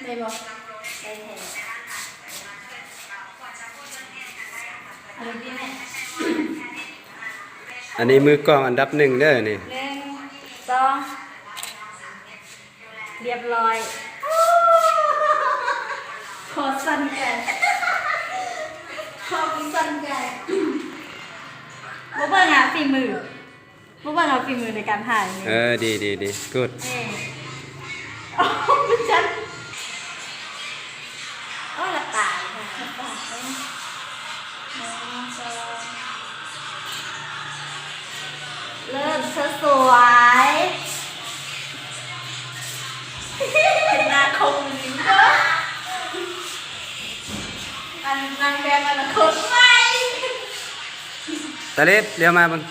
ໄດ້ບໍ່? ໄດ້ແທ້. ອັນນີ້ມືກອງອັນດັບໜຶ່ງເດີນີ້ ໜຶ່ງ ສອງ ລຽບຮ້ອຍ. ຂໍສັ່ນໄກ່ ຂໍສັ່ນໄກ່. ບໍ່ເບິ່ງຫາຝີມື ບໍ່ເບິ່ງຫາຝີມືໃນການຖ່າຍນີ້. ເອີ ດີ ດີ ດີ ກູດ. ເອີ ໂອ້ ມັນຈັດ ໂອ້ ລະຕາຍ ເລີດ ເຊີສວຍ. ເປັນໜ້າຄົມນີ້ເດີ ອັນນາງແບບອະນາຄົດໄວ. ຕາເລັບ ລຽວມາເບິ່ງ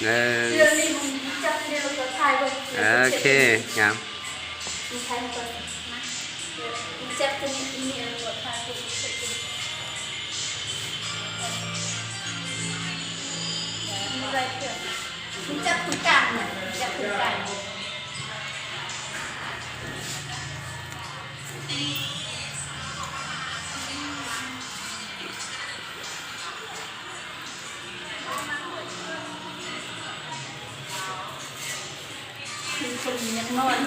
ເອີ ໂອເຄ ງາມ. ມີຄົນຍັກນອນ.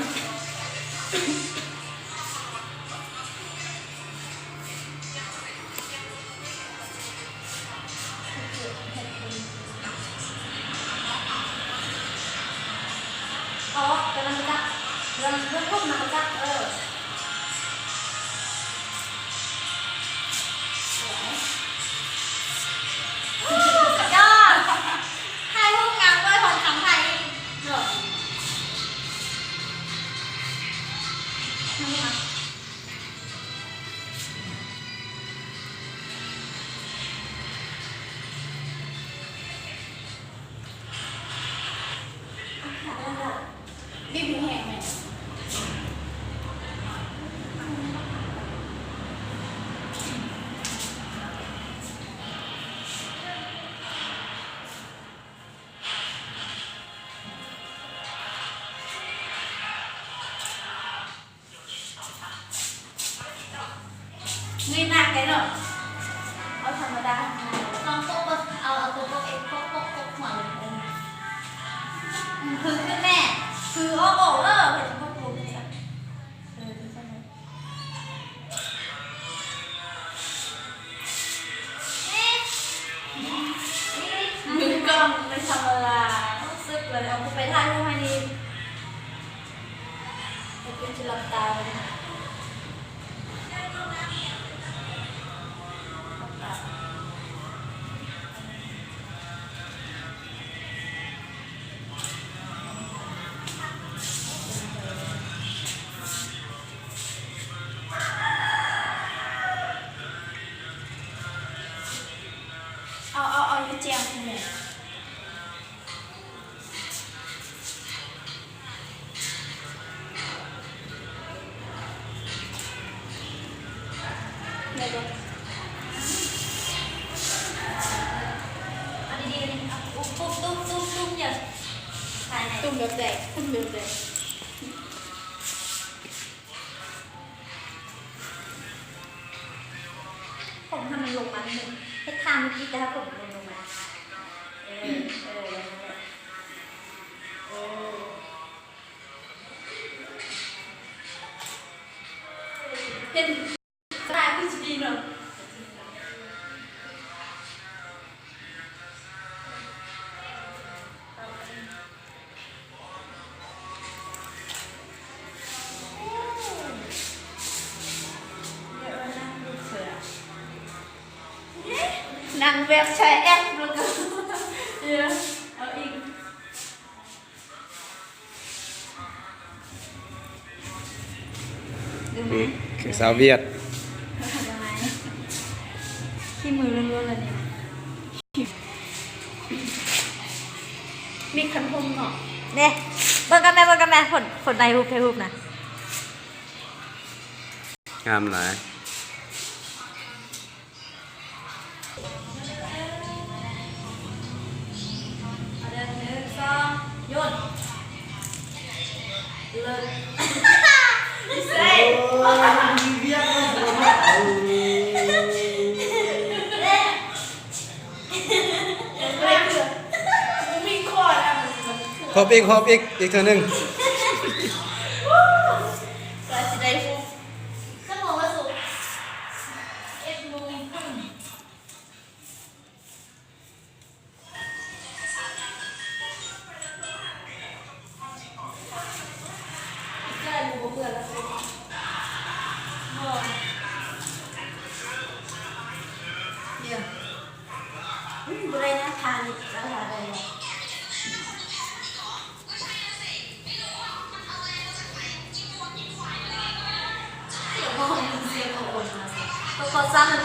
ອອກກຳລັງຈັບ ເລື່ອງ ເລື່ອງພວກນຳຈັບ ເອີ ສວຍ ສຸດຍອດ ຖ່າຍຮູບງາມເວີຍ ຂອງຄຳໄທເນາະ. ເງີຍໜ້າໄກເນາະ ເອົາທຳມະດາ ລອງປົກເບິ່ງ ເອົາ ເອົາຕົວປົກເອງ ປົກ ປົກ ປົກຫົວເລີຍ ເອີ ຄືຂຶ້ນແມ່ ຄືອອກ ອອກເດີ ເຫັນປົກລົງນີ້ລະ ເອີ ຄືຊັ້ນເລີຍ. ມືກ້ອງໄມ່ທຳມະດາ ສຸດເລີຍ ເອົາໄປຖ່າຍຮູບໃຫ້ນີ້ ເປັນສິລັບຕາເລີຍ. ເອົາ ເອົາ ເອົາຢູ່ແຈມພຸ້ນແຫຼະ. ໄດ້ບໍ່? ເອົາດີໆ ເອົາ ຕຸ້ມ ຕຸ້ມ ຕຸ້ມ ຕຸ້ມ ຢ່າຖ່າຍໃຫ້ ຕຸ້ມແບບໃດ? ຕຸ້ມແບບໃດ? ຜົມໃຫ້ມັນລົງມານິດໜຶ່ງ ເຮັດທ່າເມື່ອກີ້ ແຕ່ຖ້າຜົມມັນລົງມາ ເອີ ເອີ ເອີ ເຫັນ ສະຕາຍຄືຊິດີເນາະ. ນັ່ງແບບໃສ່ແອັບ ແລ້ວກໍ ເອີ ເອົາອີກ. ດູໄໝ? ຄືສາວຫວຽດ ຂີ້ມືລ້ວນໆ ລະນີ້ ມີຄັນຫົ່ມເນາະ ເດ້ ເບິ່ງກັນແມ່ ເບິ່ງກັນແມ່ ຜົນ ຜົນໄດ້ຮູບ ໄດ້ຮູບນະ ງາມຫຼາຍ. ເອົາເດີ ໜຶ່ງ ສອງ ໂຍນ ເລີດ ໃສ່ ຮອບອີກ ຮອບອີກ ອີກເທື່ອໜຶ່ງ. ໜຶ່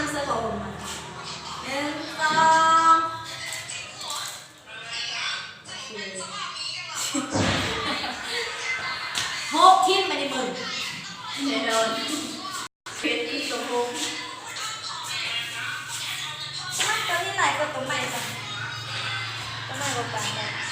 ງ ສອງ ຫົກ ຖິ້ມໄປໃນມື. ເປັນຄືຕົວໂຮງ ຕົວນີ້ຫຼາຍກວ່າຕົວໃໝ່ຊະ ຕົວໃໝ່ບໍ່ປານໃດ.